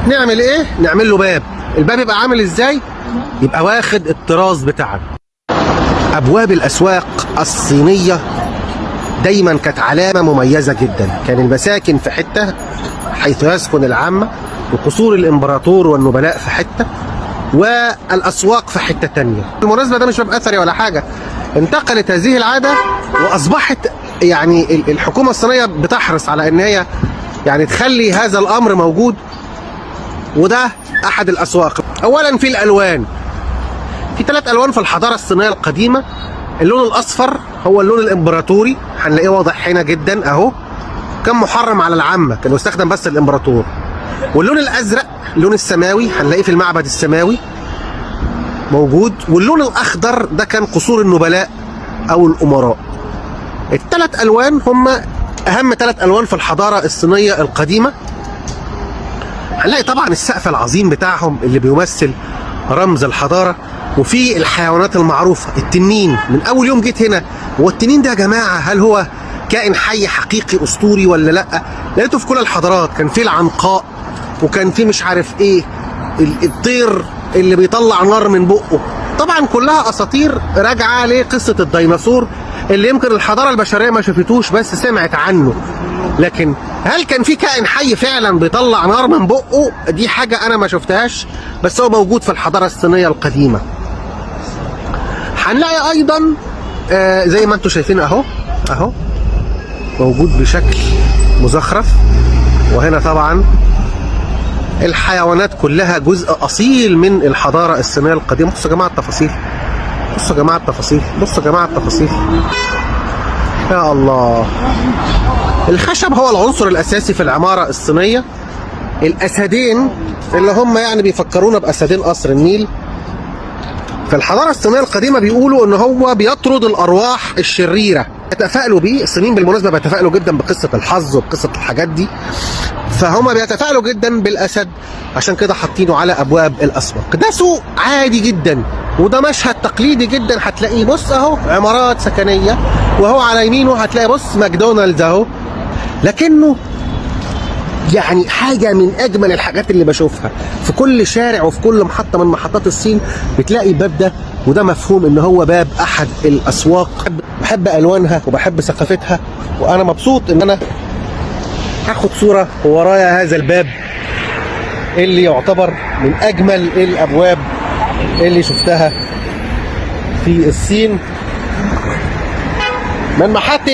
نعمل ايه؟ نعمل له باب. الباب يبقى عامل ازاي؟ يبقى واخد الطراز بتاعنا. ابواب الاسواق الصينية دايما كانت علامة مميزة جدا. كان المساكن في حتة حيث يسكن العامة، وقصور الامبراطور والنبلاء في حتة، والاسواق في حتة تانية. بالمناسبة ده مش باب اثري ولا حاجة، انتقلت هذه العادة واصبحت يعني الحكومة الصينية بتحرص على ان هي يعني تخلي هذا الامر موجود. وده احد الاسواق. اولا في الالوان، في 3 الوان في الحضارة الصينية القديمة. اللون الاصفر هو اللون الامبراطوري، هنلاقيه واضح هنا جدا اهو، كان محرم على العامة، كان يستخدم بس الامبراطور. واللون الازرق اللون السماوي هنلاقيه في المعبد السماوي موجود. واللون الاخضر ده كان قصور النبلاء او الامراء. الثلاث الوان هم اهم 3 الوان في الحضارة الصينية القديمة. هنلاقي طبعا السقف العظيم بتاعهم اللي بيمثل رمز الحضارة، وفي الحيوانات المعروفة التنين. من اول يوم جيت هنا هو التنين ده يا جماعة هل هو كائن حي حقيقي اسطوري ولا لا؟ لقيته في كل الحضارات، كان في العنقاء، وكان في مش عارف ايه الطير اللي بيطلع نار من بقه. طبعا كلها اساطير راجعه لقصة الديناصور اللي يمكن الحضارة البشرية ما شافتوش بس سمعت عنه. لكن هل كان في كائن حي فعلا بيطلع نار من بقه؟ دي حاجة انا ما شفتهاش، بس هو موجود في الحضارة الصينية القديمة. هنلاقي ايضا زي ما انتم شايفين اهو اهو موجود بشكل مزخرف. وهنا طبعا الحيوانات كلها جزء اصيل من الحضارة الصينية القديمة. بصوا يا جماعة التفاصيل، بصوا يا جماعة التفاصيل، بصوا يا جماعة التفاصيل. يا الله. الخشب هو العنصر الاساسي في العمارة الصينية. الاسدين اللي هم يعني بيفكرونا باسدين قصر النيل في الحضارة الصينية القديمة، بيقولوا ان هو بيطرد الارواح الشريرة. يتفائلوا بيه الصينيين بالمناسبة، بيتفائلوا جدا بقصة الحظ وبقصه الحاجات دي، فهم بيتفائلوا جدا بالاسد، عشان كده حاطينه على ابواب الاسواق. ده سوق عادي جدا، وده مشهد تقليدي جدا هتلاقيه. بص اهو عمارات سكنية، وهو على يمينه هتلاقي بص ماكدونالدز اهو. لكنه يعني حاجة من أجمل الحاجات اللي بشوفها في كل شارع وفي كل محطة من محطات الصين بتلاقي الباب ده، وده مفهوم إن هو باب أحد الأسواق. بحب ألوانها وبحب ثقافتها، وأنا مبسوط إن أنا هاخد صورة ورايا هذا الباب اللي يعتبر من أجمل الأبواب اللي شفتها في الصين. من محطة